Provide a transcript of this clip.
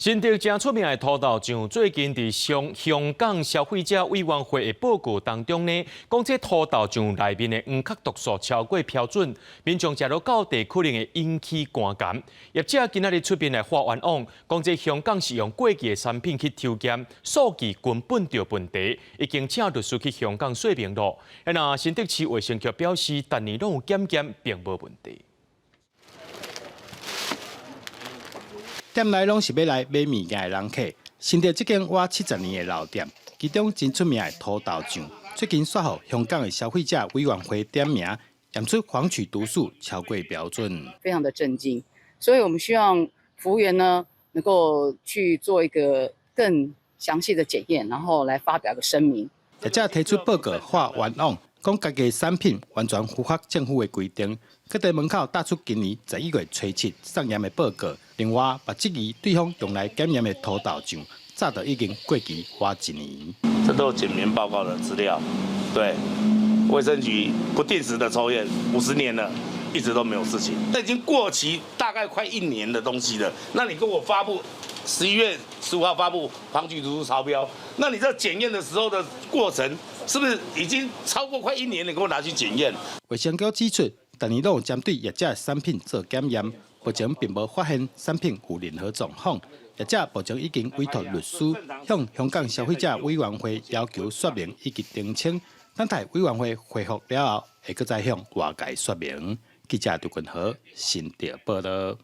新竹誠出名的塗豆醬，最近佇香港消費者委員會的報告當中呢，講這塗豆醬內面的黃曲毒素超過標準，民眾食落到地可能會引起肝癌。業者今仔日出面來發冤枉，講這香港是用過期的產品去抽檢，數據根本就有問題，已經請律師去香港說明囉。那新竹市衛生局表示，逐年攏有檢驗，並無問題。店內攏是欲來買物件的人客。新竹這間活70年的老店，其中真出名的塗豆醬，最近煞予香港的消費者委員會點名，驗出黃曲毒素超過標準。非常的震驚，所以我們希望服務員呢能夠去做一個更詳細的檢驗，然後來發表個聲明。業者提出報告發冤枉，講家己產品完全符合政府的規定，閣佇門口貼出今年11月初7送驗的報告。另外，嘛質疑對方用來檢驗的塗豆醬，早就已經過期滿一年。這都是檢驗報告的資料，對，衛生局不定時的抽驗，50年了，一直都沒有事情。這已經過期大概快一年的東西了，那你跟我發布11月15號發布黃曲毒素超標，那你這檢驗的時候的過程，是不是已經超過快一年？你給我拿去檢驗？衛生局指出，逐年攏有針對業者的產品做檢驗，目前並無發現產品有任何狀況。業者目前已經委託律師向香港消費者委員會要求說明以及澄清，等待委員會回覆了後，會閣再向外界說明。記者杜君和新竹報道。